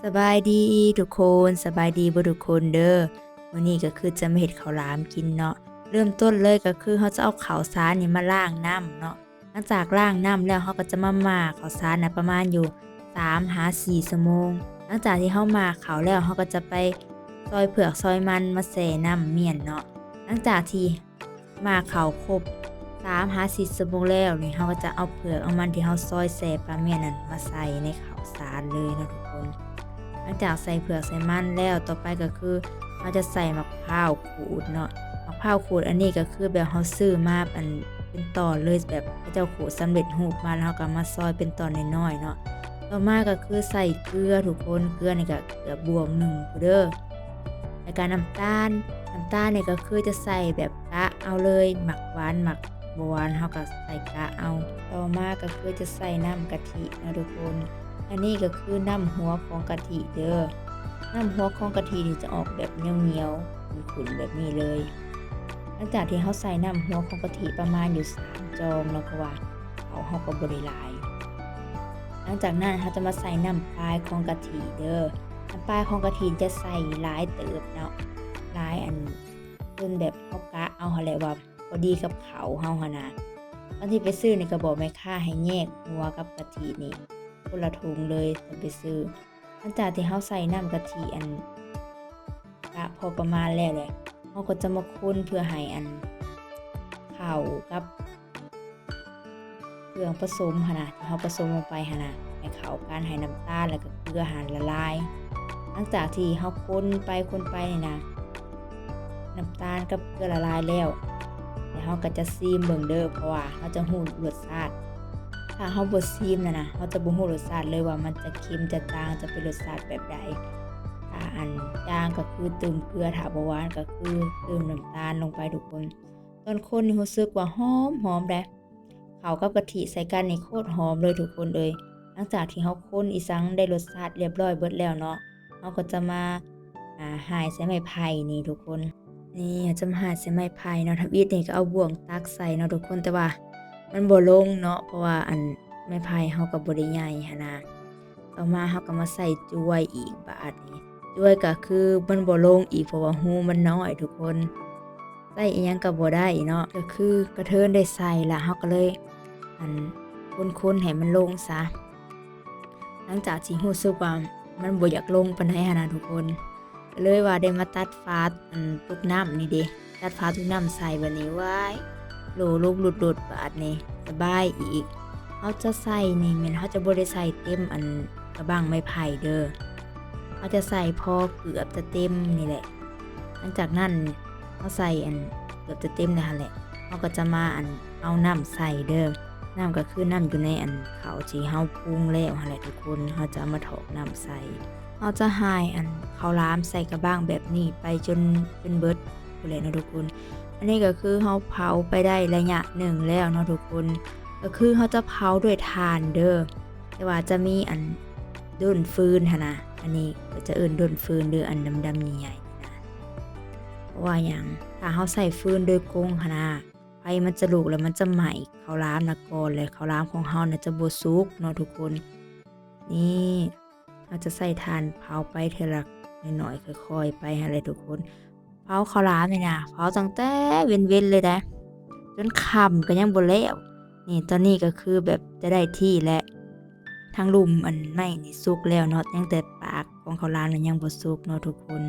ສະບາຍດີທຸກຄົນ ສະບາຍດີເບິດທຸກຄົນເດີ. ມື້ນີ້ກໍຄືຈະມາເຮັດເຂົ້າຫຼາມກິນເນາະ. ເລີ່ມຕົ້ນເລີຍກໍຄືເຮົາຈະເອົາເຂົ້າສານນີ້ມາລ້າງນ້ຳເນາະ. ຫຼັງຈາກລ້າງນ້ຳແລ້ວ ເຮົາກໍຈະມາໝ່າເຂົ້າສານນະ ປະມານຢູ່ສາມຫາສີ່ຊົ່ວໂມງ. ຫຼັງຈາກທີ່ເຮົາໝ່າເຂົ້າແລ້ວ ເຮົາກໍຈະໄປຊອຍເຜືອກຊອຍມັນມາແຊ່ນ້ຳມ້ຽນເນາະ. ຫຼັງຈາກທີ່ ໝ່າເຂົ້າຄົບສາມຫາສີ່ຊົ່ວໂມງແລ້ວນີ້ ເຮົາກໍຈະເອົາເຜືອກເອົາມັນທີ່ເຮົາຊອຍແຊ່ປາມ້ຽນນັ້ນມາໃສ່ໃນເຂົ້າສານເລີຍເນາະທຸກຄົນ. ຫຼັງຈາກໃສ່ເຜືອກໃສ່ມັນແລ້ວ ຕໍ່ໄປກໍຄືເຮົາຈະໃສ່ໝາກພ້າວຂູດເນາະ. ໝາກພ້າວຂູດອັນນີ້ກໍຄືແບບເຮົາຊື້ມາອັນເປັນຕອນເລີຍ ແບບເຂົາເຈົ້າຂູດສຳເລັດຮູບມາ ແລ້ວເຮົາກໍມາຊອຍເປັນຕອນນ້ອຍໆເນາະ. ຕໍ່ມາກໍຄືໃສ່ເກືອທຸກຄົນ ເກືອນີ້ກໍເກືອບວງໜຶ່ງພຸ້ນເດີ. ແລ້ວກໍນ້ຳຕານ ນ້ຳຕານນີ້ກໍຄືຈະໃສ່ແບບກະເອົາເລີຍ ມັກຫວານມັກບໍ່ຫວານ ເຮົາກໍໃສ່ກະເອົາ. ຕໍ່ມາກໍຄືຈະໃສ່ນ້ຳກະທິເນາະທຸກຄົນ. ອັນນີ້ກໍຄືນ້ຳຫົວຂອງກະທິເດີ. ນ້ຳຫົວຂອງກະທິນີ້ຈະອອກແບບໜຽວໆ ຂຸ້ນໆແບບນີ້ເລີຍ. ຫຼັງຈາກທີ່ເຮົາໃສ່ນ້ຳຫົວຂອງກະທິປະມານຢູ່ສາມຈອງເນາະ ເພາະວ່າເຂົ້າເຮົາກໍບໍ່ໄດ້ຫຼາຍ. ຫຼັງຈາກນັ້ນເຮົາຈະມາໃສ່ນ້ຳປາຍຂອງກະທິເດີ. ນ້ຳປາຍຂອງກະທິຈະໃສ່ຫຼາຍເຕີບເນາະ ຫຼາຍອັນ ຈົນແບບເຮົາກະເອົາຫັ້ນແຫຼະວ່າພໍດີກັບເຂົ້າເຮົາຫັ້ນນະ. ຕອນທີ່ໄປຊື້ນີ້ກໍບອກແມ່ຄ້າໃຫ້ແຍກຫົວກັບກະທິນີ້ຄົນລະຖົງເລີຍຕອນໄປຊື້. ຫຼັງຈາກທີ່ເຮົາໃສ່ນ້ຳກະທິອັນກະພໍປະມານແລ້ວແຫຼະ ເຮົາກໍຈະມາຄົນເພື່ອໃຫ້ອັນເຂົ້າກັບ ເຄື່ອງປະສົມຫັ້ນນະ ທີ່ເຮົາປະສົມລົງໄປຫັ້ນນະ ໃຫ້ເຂົ້າກັນ ໃຫ້ນ້ຳຕານ ແລ້ວກໍເກືອຫັ້ນລະລາຍ. ຫຼັງຈາກທີ່ເຮົາຄົນໄປຄົນໄປນີ້ນະ ນ້ຳຕານກັບເກືອລະລາຍແລ້ວ ແລ້ວເຮົາກໍຈະຊີມເບິ່ງເດີ ເພາະວ່າເຮົາຈະຮູ້ລົດຊາດ. ຖ້າເຮົາບໍ່ຊີມນັ້ນນະ ເຮົາຈະບໍ່ຮູ້ລົດຊາດເລີຍວ່າມັນຈະເຄັມ ຈະຈາງ ຈະເປັນລົດຊາດແບບໃດ. ຖ້າອັນຈາງກໍຄືຕື່ມເກືອ ຖ້າບໍ່ຫວານກໍຄືຕື່ມນ້ຳຕານລົງໄປທຸກຄົນ. ຕອນຄົນນີ້ຮູ້ສຶກວ່າຫອມໆເດ້. ເຂົ້າກັບກະທິໃສ່ກັນນີ້ໂຄດຫອມເລີຍທຸກຄົນເອີຍ. ຫຼັງຈາກທີ່ເຮົາຄົນອີ່ສັງໄດ້ລົດຊາດລຽບຮ້ອຍເບິດແລ້ວເນາະ ເຮົາກໍຈະມາ ອ່າ ຫາຍໃສ່ໄມ້ໄຜ່ນີ້ທຸກຄົນ. ນີ້ ເຮົາຈະມາຫາຍໃສ່ໄມ້ໄຜ່ເນາະ. ທຳອິດນີ້ກໍເອົາບ່ວງຕັກໃສ່ເນາະທຸກຄົນ ແຕ່ວ່າມັນບໍ່ລົງເນາະ ເພາະວ່າອັນໄມ້ໄຜ່ເຮົາກໍບໍ່ໄດ້ໃຫຍ່ຫັ້ນນະ. ຕໍ່ມາເຮົາກໍມາໃສ່ຈວຍອີກບາດນີ້. ຈວຍກໍຄືມັນບໍ່ລົງອີກ ເພາະວ່າຮູມັນນ້ອຍທຸກຄົນ ໃສ່ອີ່ຫຍັງກໍບໍ່ໄດ້ເນາະ. ກໍຄືກະເທີນໄດ້ໃສ່ລະ ເຮົາກໍເລີຍ ອັນ ຄົນໆໃຫ້ມັນລົງຊະ. ຫຼັງຈາກທີ່ຮູ້ສຶກວ່າມັນບໍ່ຢາກລົງປານໃດຫັ້ນນະທຸກຄົນ ກໍເລີຍວ່າໄດ້ມາຕັດຝາ ອັນ ຕຸກນ້ຳນີ້ເດ. ຕັດຝາຕຸກນ້ຳໃສ່ບາດນີ້ ວ້າຍ ໂຫຼລົງຫຼຸດໆ ບາດນີ້ສະບາຍອີກ. ເຮົາຈະໃສ່ນີ້ແມ່ນເຮົາຈະບໍ່ໄດ້ໃສ່ເຕັມອັນກະບັ້ງໄມ້ໄຜ່ເດີ. ເຮົາຈະໃສ່ພໍເກືອບຈະເຕັມນີ້ແຫຼະ. ຫຼັງຈາກນັ້ນເຮົາໃສ່ອັນເກືອບຈະເຕັມແລ້ວຫັ້ນແຫຼະ ເຮົາກໍຈະມາອັນເອົານ້ຳໃສ່ເດີ. ນ້ຳກໍຄືນ້ຳຢູ່ໃນອັນເຂົ້າທີ່ເຮົາປຸງແລ້ວຫັ້ນແຫຼະທຸກຄົນ ເຮົາຈະເອົາມາຖອກນ້ຳໃສ່. ເຮົາຈະຫາຍອັນເຂົ້າຫຼາມໃສ່ກະບັ້ງແບບນີ້ໄປຈົນ ຈົນເບິດພຸ້ນແຫຼະເນາະທຸກຄົນ. ອັນນີ້ກໍຄືເຮົາເຜົາໄປໄດ້ໄລຍະໜຶ່ງແລ້ວເນາະທຸກຄົນ ກໍຄືເຮົາຈະເຜົາດ້ວຍຖ່ານເດີ ແຕ່ວ່າຈະມີອັນດ້ນຟືນຫັ້ນນະ. ອັນນີ້ເຂົາຈະເອີ້ນດ້ນຟືນ ຫຼື ອັນດຳໆໃຫຍ່ໆນີ້ນະ. ເພາະວ່າຫຍັງ? ຖ້າເຮົາໃຊ້ຟືນໂດຍກົງຫັ້ນນະ ໄຟມັນຈະລຸກແລ້ວມັນຈະໄໝ້ເຂົ້າຫຼາມນະກ່ອນ ແລະ ເຂົ້າຫຼາມຂອງເຮົານະຈະບໍ່ສຸກເນາະທຸກຄົນ. ນີ້ ເຮົາຈະໃສ່ຖ່ານເຜົາໄປເທື່ອລະໜ້ອຍໆ ຄ່ອຍໆ ໄປຫັ້ນແຫຼະທຸກຄົນ. ເຜົາເຂົ້າຫຼາມນີ້ນະ ເຜົາຕັ້ງແຕ່ເວັນໆເລີຍໄດ໋ ຈົນຄ່ຳກໍຍັງບໍ່ແລ້ວ. ນີ້ ຕອນນີ້ກໍຄືແບບຈະໄດ້ທີ່ແລ້ວ ທັງລຸ່ມອັນໄມ້ນີ້ສຸກແລ້ວເນາະ ຍັງແຕ່ປາກຂອງເຂົ້າຫຼາມນີ້ຍັງບໍ່ສຸກເນາະທຸກຄົນ.